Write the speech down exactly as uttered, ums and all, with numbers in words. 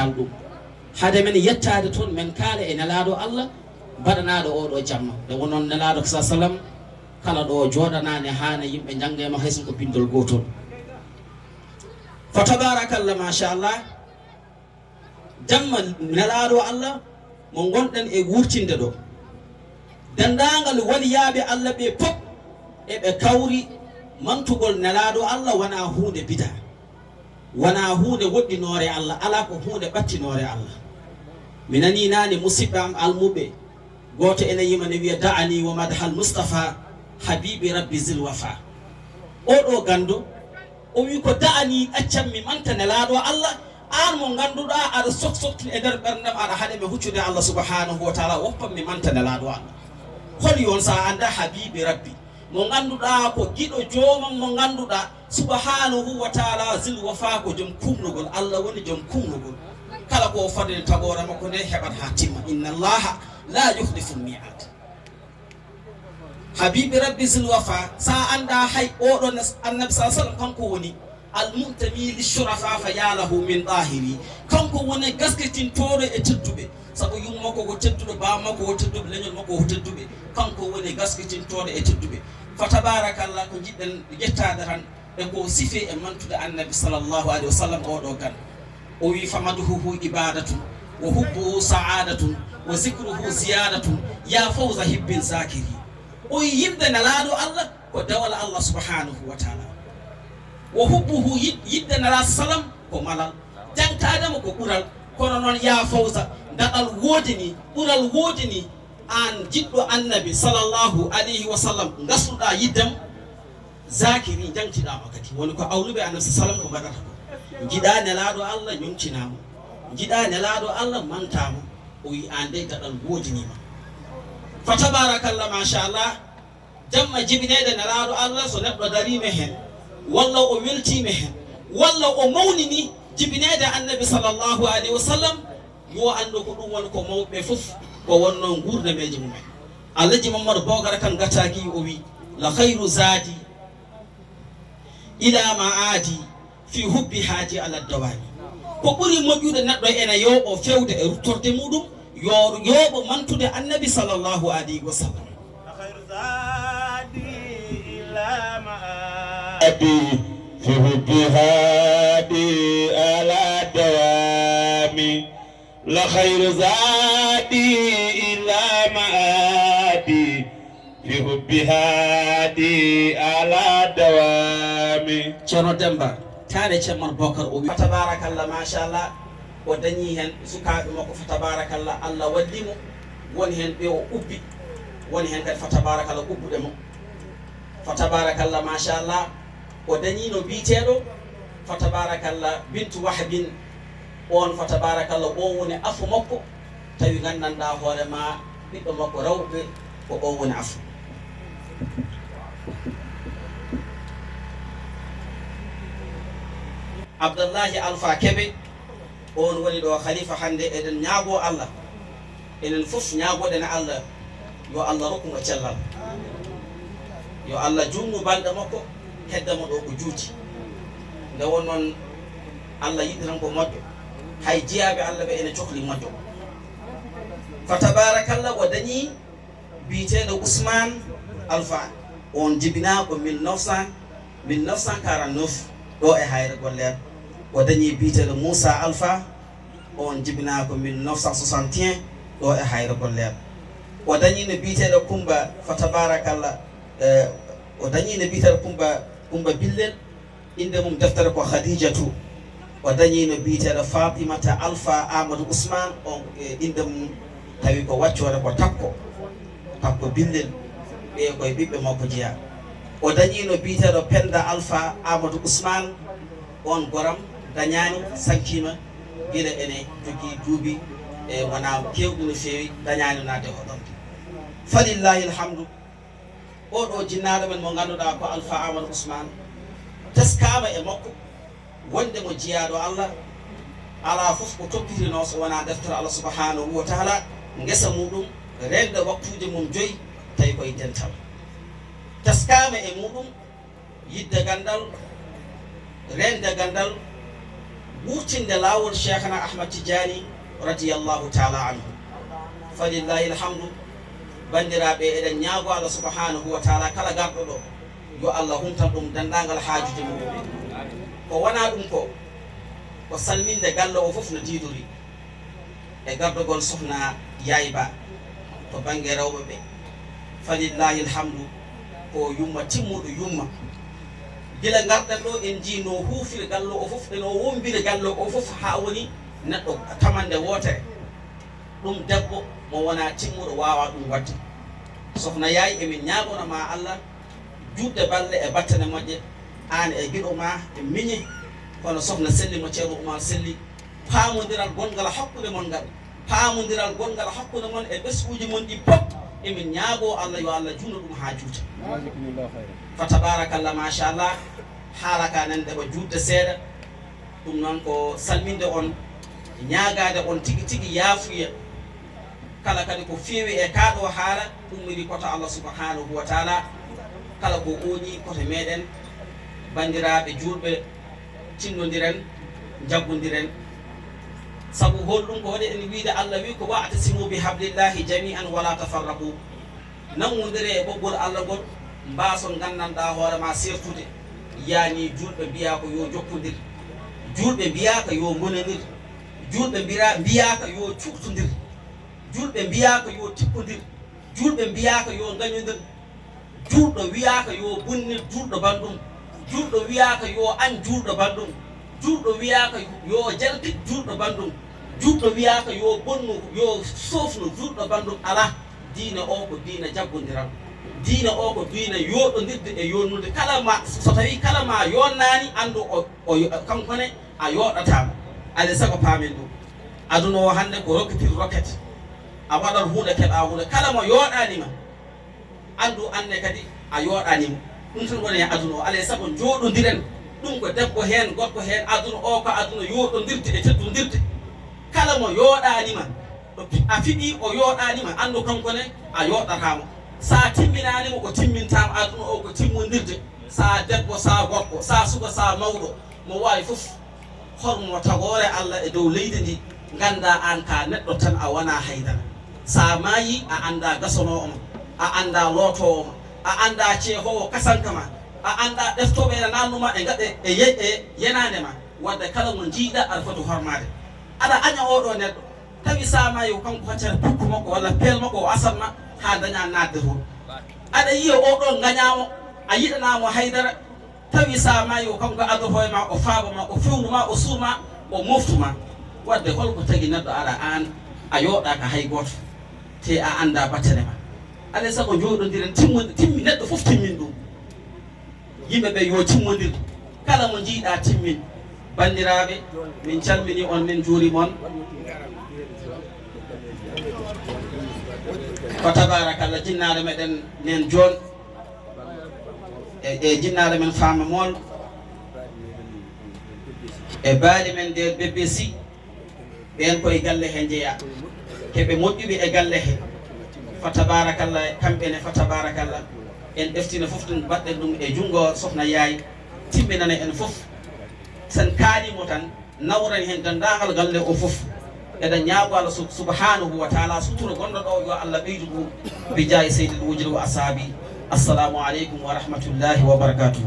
Ɗum. Hade men yettaade toon, men kaala e Nelaaɗo Allah, baɗanaaɗo oo ɗoo jamma. Nde wonnoon Nelaaɗo sa sallam, kala ɗo jooɗanaani haana yimɓe njannga e makko hay so ko binndol gootol. Fa tabarakallah, machallah. Jamma Nelaaɗo Allah mo ngonɗen e wuurtinde ɗo. Denndaangal waliyaaɓe Allah ɓe pop eɓe kawri mantugol Nelaaɗo Allah wonaa huunde bidaa. Wonaa huunde woɗɗinoore Allah, alaa ko huunde ɓattinoore Allah. Mi nanii naane musiɗɓe am almuɓe, gooto ene yima ne wiya da'ani wa madhal Mustafa habibi rabbi zil wafa. Oo ɗoo ganndo, o wi ko da'ani accam mi manta Nelaaɗo Allah, aan mo ngannduɗaa aɗa sok sokti e nder ɓerndam aɗa haɗa mi huccude Allah subhanahu wa taala, woppam mi manta Nelaaɗo Allah. Holi on sa annda habibi rabbi? Mo ngannduɗaa ko giɗo joomam mo ngannduɗaa subhanahu wa taala zil wafa ko joom kumnugol, Allah woni joom kumnugol. Kala ko o fadani tagoore makko nde heɓat haa timma. Inna Allaha la yukhlifu l-mi'ad. Habibi rabbi zil wafa, sa annda hay oɗo nas-, annabi sa sallam kanko woni al muntami li shurafa fa ya lahu min dahiri. Kanko woni gaskitintooɗo e tedduɓe. Sabu yumma makko ko tedduɗo, baba makko ko tedduɓe, leñol makko ko tedduɓe. Kanko woni gaskitintooɗo e tedduɓe. Fa tabarakallah, ko jiɗɗen yettaade tan e ko sife e mantude annabi sallallahu alayhi wa sallam oɗo gan. O wi famaduhuhu ibadatun wa hubbuhu sa'adatun wa zikruhu ziyadatun ya fawza hibbin zakiri. O wi yimde Nelaaɗo Allah ko dewal Allah subhanahu wa taala. Wa hubbuhu yid-, yidde Nelaaɗo sallam ko malal. Jaŋtaade mo ko ɓural. Kono noon ya fawza, daɗal woodi ni, ɓural woodi ni, aan jiɗɗo annabi sallallahu alayhi wa sallam, ngasnuɗaa yiddem, zakiri, njaŋtiɗaa mo kadi. Woni ko awluɓe annabi sallam ko mbaɗata ko. Njiɗaa Nelaaɗo Allah, ñoŋtinaa mo. Njiɗaa Nelaaɗo Allah, mantaa mo. O wi aan dey daɗal woodi ni ma. Fa tabarakallah, machallah. Jamma jibineede Nelaaɗo Allah, so neɗɗo dariima heen, walla o weltiima heen, walla o mawnini jibineede annabi sallallahu alayhi wa sallam, yo anndu ko ɗum woni ko mawɓe fof ko wonnoo nguurdameeji mumen. Alhaji Mamadou Bocar Kane Gattaaki o wi, la khayru zaadi ila ma aadi fi hubbi haaji ala dawami. Ko ɓuri moƴƴude neɗɗo ene yooɓo fewde e ruttorde muɗum, yo yooɓo mantude annabi sallallahu alayhi wa sallam. Abi fi hubbi haaji ala dawami. La khayru zadi illa maadi fi hubbi hadi ala dawami. Ceerno Demba, taane Ceerno Bokar o wi. Fa tabarakallah, machallah, o dañi heen sukaaɓe makko, fa tabarakallah, Allah walli mo, woni heen ɓe o ubbi, woni heen kadi fa tabarakallah ubbuɓe mo. Fa tabarakallah, machallah, o dañiino biyeteeɗo, fa tabarakallah, Bintu Wahbin, oon, fa tabarakallah, o woni afo makko, tawi nganndanɗaa hoore ma, ɓiɗɗo makko rewɓe, ko o woni afo. Abdallahi Alfa Kebe, oon woni ɗo khalifa hannde, eɗen ñaagoo Allah. Enen fof ñaagoɗen Allah, yo Allah rokku mo cellal. Yo Allah juutnu balɗe makko, hedda mo ɗo ko juuti. Nde won noon, Allah yiɗi tan ko moƴƴo. Hay jiyaaɓe Allah ɓe ene cohli moƴƴo. Fa tabarakallah, o dañi biyeteeɗo Ousmane Alpha. On jibinaa ko mille neuf cent, mille neuf cent quarante-neuf, ɗo e Hayre Golleer. O dañi biyeteeɗo Moussa Alpha. On jibinaa ko mille neuf cent soixante et un, ɗo e Hayre Golleer. O dañiino biyeteeɗo Kumba, fa tabarakallah, eh, o dañiino biyeteeɗo Kumba, Kumba Billel, innde mum deftere ko Khadijatu. O dañiino biyeteeɗo Fatimata Alpha Amadou Ousmane, on, eh, innde mum tawi ko waccoore ko Takko. Takko Billel, ɓe koye ɓiɓɓe makko jeyaa. O dañiino biyeteeɗo Penda Alpha Amadou Ousmane, on goram dañaani, sankiima, gila ene jogii duuɓi, e wonaa keewɗi no feewi, dañaani naatde hoɗorde. Falillahi alhamdu, oɗo jinnaaɗo men mo ngannduɗaa ko Alpha Amadou Ousmane, teskaama e makko wonde mo jiyaaɗo Allah, alaa fof ko toppitinoo so wonaa deftere Allah subhanahu wa taala, ngesa muɗum, reende waktuuji mum joyi, tawi koye dental. Teskaama e muɗum, yidde ganndal, reende ganndal, wurtinde laawol Cheikhna Ahmad Tidiane radiyallahu taala anhu. Falillahi alhamdu. Banndiraaɓe, eɗen ñaago Allah subhanahu wa taala kala garɗo ɗo, yo Allah humtan ɗum denndaangal haajuuji mum. Ko wonaa ɗum ko, ko salminde galle o fof no diidori. E gardogol sohna Yaay Ba to bannge rewɓe ɓe. Falillahi alhamdu, ko yumma timmuɗo yumma. Gila ngarɗen ɗo, en njii no huufiri galle o fof, e no wombiri galle o fof, haa woni neɗɗo tamannde wootere. Ɗum debbo mo wonaa timmuɗo waawaa ɗum waɗde. Sohna Yaay, emin ñaagono ma Allah juutde balle e battane moƴƴe, aan e giɗo ma e miñe, kono sohna Selli mo Ceerno Oumar Selli, paamondiral gonngal hakkunde mon ngal, paamondiral gonngal hakkunde mon e ɓesnguuji mon ɗi pop, emin ñaagoo Allah yo Allah juutnu ɗum haa juuta. Jazakumullahu khairan. Fa tabarakallah, machallah, haala ka nan ɗeɓa juutde seeɗa. Ɗum noon ko salminde on, ñaagaade on tigi tigi yaafuya. Kala kadi ko feewi e kaa ɗoo haala ummiri ko to Allah subhanahu wa taala. Kala ko ooñi ko to meeɗen, banndiraaɓe juulɓe, tinndondiren, njaggondiren. Sabu holɗum? Ko waɗi en wiide Allah wi ko: "Wa'tasimu bi hablillahi jami'an wa la tafarraqu." Nanngondire e ɓoggol Allah ngol, mbaason nganndanɗaa hoore ma seertude. Yaani juulɓe mbiyaa ko yo jokkondir. Juulɓe mbiyaa ko yo ngonandir. Juulɓe mbira-, mbiyaa ko yo cuurtondir. Juulɓe mbiyaa ko yo tippondir. Juulɓe mbiyaa ko yo ngañondir. Juulɗo wiyaa ko yo bonnir juulɗo banndum. Juulɗo wiyaa ko yo añ juulɗo banndum. Juulɗo wiyaa ko yo jalkit juulɗo banndum. Juulɗo wiyaa ko yo bonnu, yo soofnu juulɗo banndum. Alaa. Diine o ko diine jaggondiral. Diine o ko diine yooɗondirde e yooɗnude. Kala ma, so tawii kala ma yooɗnaani, anndu o, o, kanko ne a yooɗataama. Alaa e sago paamen ɗum. Aduna o hannde ko rokitir roket. A waɗat huunde, keɓa huunde. Kala mo yooɗaani ma, anndu aan ne kadi a yooɗaani mo. Ɗum tan woni e aduna o. Alaa e sago njooɗondiren. Ɗum ko debbo heen, gorko heen. Aduna o ko aduna yooɗondirde e teddondirde. Kala mo yooɗaani ma, ɗo pi-, a fiɗi, o yooɗaani ma, anndu kanko ne a yooɗataa mo. So a timminaani mo, o timmintaa mo. Aduna o ko timmondirde. So a debbo, so a gorko, so a suka, so a mawɗo, mo waawi fof, hormo tagoore Allah e dow leydi ndi, nganndaa aan ka neɗɗo tan, a wonaa haydara. So a maayii, a anndaa gasanoowo ma, a anndaa lootoowo ma, a anndaa ceehoowo kasanka ma, a anndaa ɗeftooɓe ene naatnu ma e ngaɗe e ye-, e yenaande ma. Wadde kala mo njiiɗa aɗa foti hormaade. Aɗa aña oo ɗoo neɗɗo, tawi so a maayii ko kanko hoccata pukku makko walla peel makko o asat ma haa dañaa naatde toon. Aɗa yiya oo ɗoo ngañaa mo, a yiɗanaa mo haydara, tawi so a maayii ko kanko addoto e ma, o faaba ma, o fewnu ma, o suur ma, o moftu ma. Wadde hol ko tagi neɗɗo aɗa aan, a yooɗaaka hay gooto, te a anndaa battane ma. Alaa e sago njooɗondiren, timmo-, timmi, neɗɗo fof timmin ɗum. Yimɓe ɓe yo timmondir, kala mo njiiɗa timmin. Banndiraaɓe, min calmini on, min njuurima on. Ko tabarakallah, jinnaare meɗen nen joon, e, e jinnaare men Faama Mool, e baali men nder Bébé Sy. Ɓeen koye galle he njeyaa, heɓe moƴƴuɓe e galle he. Fa tabarakallah, kamɓe ne, fa tabarakallah. En ɗeftina fof ɗum, mbaɗɗen ɗum e junngo Sohna Yaay, timminana en fof. Sen kaalii mo tan, nawran heen denndaangal galle o fof. Eɗen ñaago Allah sub-, subhanahu wa taala, sutura gonɗo ɗo, yo Allah ɓeydu ɗum, bi jaahi Seydil Wujudi wa ashaabi. Assalamu aleykum wa rahmatullahi wa barakatuh.